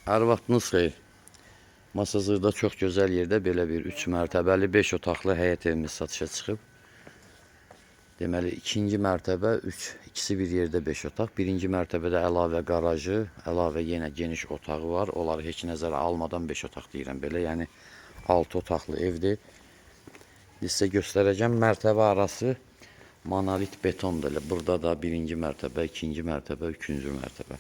Hər vaxtınız xeyir. Masazırda çox gözəl yerdə belə bir 3 mərtəbəli 5 otaqlı həyət evimiz satışa çıxıb. Deməli, ikinci mərtəbə 3, ikisi bir yerdə 5 otaq. Birinci mərtəbədə əlavə qarajı, əlavə yenə geniş otağı var. Onları heç nəzərə almadan 5 otaq deyirəm belə. Yəni 6 otaqlı evdir. İndi sizə göstərəcəm, mərtəbə arası monolit betondur. Elə burada da birinci mərtəbə, ikinci mərtəbə, üçüncü mərtəbə.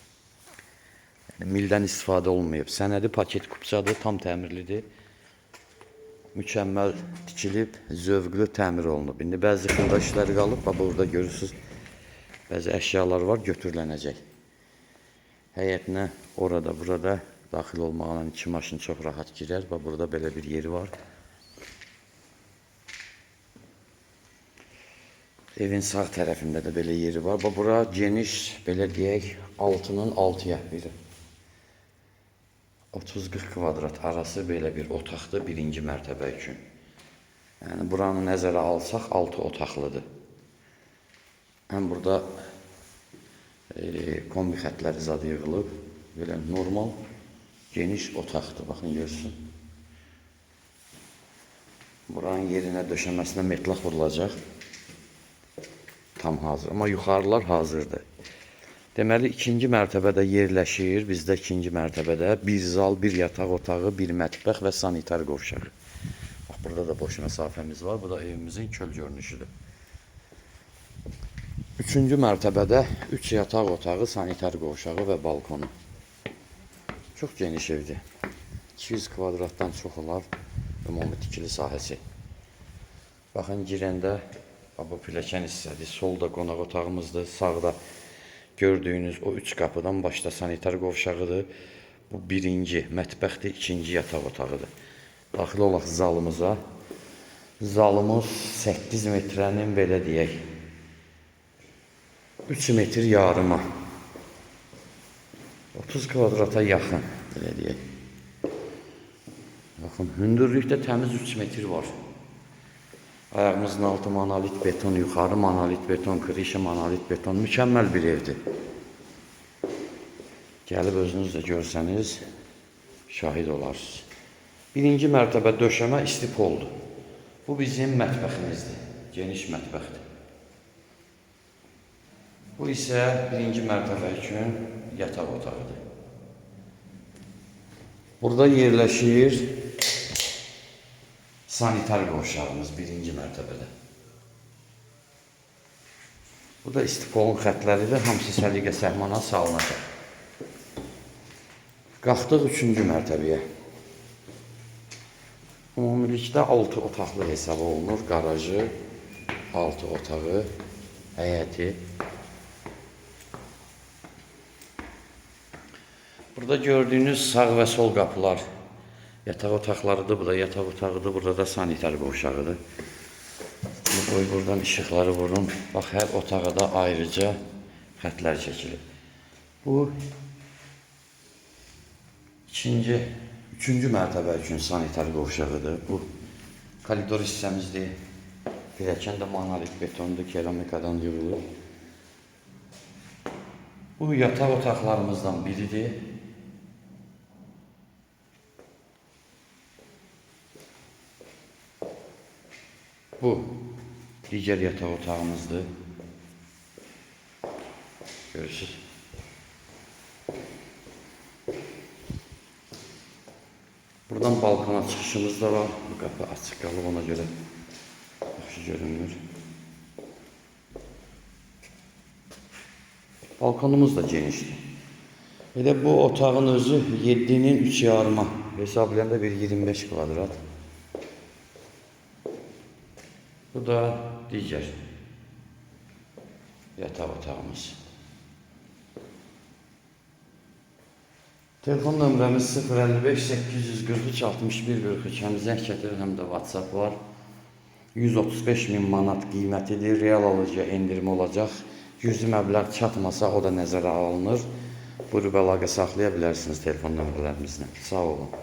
Yəni, mildən istifadə olunmayıb. Sənədi paket kupçadır, tam təmirlidir. Mükəmməl tikilib, zövqlü təmir olunub. İndi bəzi xırda işləri qalıb, bax burada görürsünüz, bəzi əşyalar var, götürülənəcək. Həyətinə orada, burada daxil olmaqla iki maşın çox rahat girər. Bax burada belə bir yeri var. Evin sağ tərəfində də belə yeri var. Bax bura geniş, belə deyək, 6-nın 6-ya biri. 30-40 kvadrat arası belə bir otaqdır birinci mərtəbə üçün. Yəni buranı nəzərə alsaq 6 otaqlıdır. Həm burada kombi xətləri zadı yığılıb. Belə normal geniş otaqdır. Baxın görürsün. Buranın yerinə döşəməsinə metlaq vurulacaq. Tam hazır. Amma yuxarılar hazırdır. Deməli, ikinci mərtəbədə yerləşir. Bizdə ikinci mərtəbədə bir zal, bir yataq otağı, bir mətbəx və sanitar qovşağı. Bax, burada da boş məsafəmiz var. Bu da evimizin çöl görünüşüdür. Üçüncü mərtəbədə 3 yataq otağı, sanitar qovşağı və balkonu. Çox geniş evdir. 200 kvadratdan çox olar ümumi tikili sahəsi. Baxın, girəndə bax, bu pilləkən hissədir. Solda qonaq otağımızdır. Sağda gördüyünüz o 3 qapıdan başda sanitar qovşağıdır. Bu birinci mətbəxdir, ikinci yataq otağıdır. Daxil olaq zalımıza. Zalımız 8 metrənin belə deyək 3 metr yarıma. 30 kvadrata yaxın belə deyək. Baxın, hündürlükdə təmiz 3 metr var. Ayağımızın altı monolit beton, yuxarı monolit beton, krişa monolit beton. Mükəmməl bir evdir. Gəlib özünüz də görsəniz, şahid olarsınız. Birinci mərtəbə döşəmə istipoldur. Bu bizim mətbəximizdir. Geniş mətbəxdir. Bu isə birinci mərtəbə üçün yataq otağıdır. Burada yerləşir sanitar qovşağımız birinci mərtəbədə. Bu da istipolun xətləridir. Hamısı səliqə səhmana salınacaq. Qalxdıq üçüncü mərtəbəyə. Ümumilikdə 6 otaqlı hesab olunur. Qarajı, 6 otağı, həyəti. Burada gördüyünüz sağ və sol qapılar yataq otaqlarıdır. Bu da yataq otağıdır. Burada da sanitar qovşağıdır. Qoy buradan işıqları vurun. Bax, hər otağa da ayrıca xətlər çəkilib. Bu ikinci, üçüncü mərtəbə üçün sanitar qovşağıdır. Bu koridor hissəmizdir. Pilləkən də monolit betondur, keramikadan yığılıb. Bu yataq otaqlarımızdan biridir. Bu digər yataq otağımızdır. Görürsünüz. Buradan balkona çıxışımız da var. Bu qapı açıq qalıb, ona görə yaxşı görünmür. Balkonumuz da genişdir. Elə bu otağın özü 7-nin 3 yarıma hesablayanda bir 25 kvadrat. Bu da digər yataq otağımız. Telefon nömrəmiz 055 843 61 43. Həm zəng gətirir, həm də WhatsApp var. 135 min manat qiymətidir. Real alıcıya endirim olacaq. Cüzi məbləğ çatmasa o da nəzərə alınır. Buyurub əlaqə saxlaya bilərsiniz telefon nömrələrimizlə. Sağ olun.